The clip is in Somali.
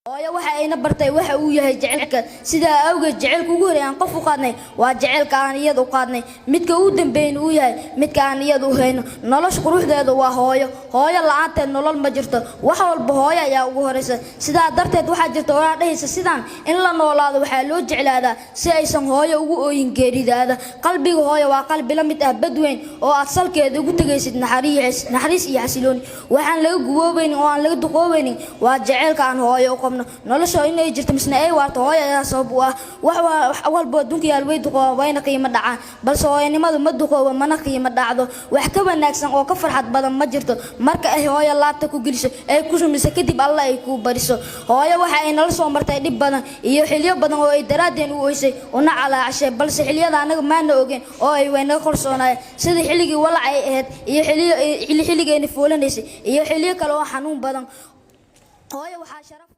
Hooyo waxa ayna bartay waxa uu yahay jecelka. Sidaa awgeed, jecelka ugu horey aan qof u qaadnay waa jecelka aan iyada u qaadnay, midka ugu dambeeyna uu yahay midka aan iyada u hayno. Nolosha quruxdeedu waa hooyo. Hooyo la-aanteed nolol ma jirto. Wax walba hooyo ayaa ugu horeysa. Sidaa darteed waxaa jirta oraa dhehaysa sidaan: in la noolaado waxaa loo jeclaadaa si aysan hooyo ugu ooyin geeridaada. Qalbiga hooyo waa qalbi la mid ah badweyn oo aad salkeeda ugu tegaysid naxariis, naxariis iyo xasilooni. Waxaan laga guboobaynin oo aan laga duqoobaynin waa jaceylka aan hooyo u qabno. Nolosha inay jirto misna ay waarto hooyo ayaa sabab u ah. Wax walbo adduunka yaal way duqoobaan, wayna qiimo dhacaan, balse hooyanimadu ma duqoobo mana qiimo dhacdo. Wax ka wanaagsan oo ka farxad badan ma jirto marka ay hooyo laabta ku geliso, ay ku rumiso, kadib Alla ay kuu bariso. Hooyo waxa ay nala soo martay dhib badan iyo xilyo badan oo ay daraadeen u oysay una calaacashay, balse xiliyada anaga maana ogeen oo ay waynaga qorsoonaayeen, sida xilligii walac ay ahayd iyo xilligayna foolanaysay iyo xiliyo kale oo xanuun badan. Hooyo waxaa sharaf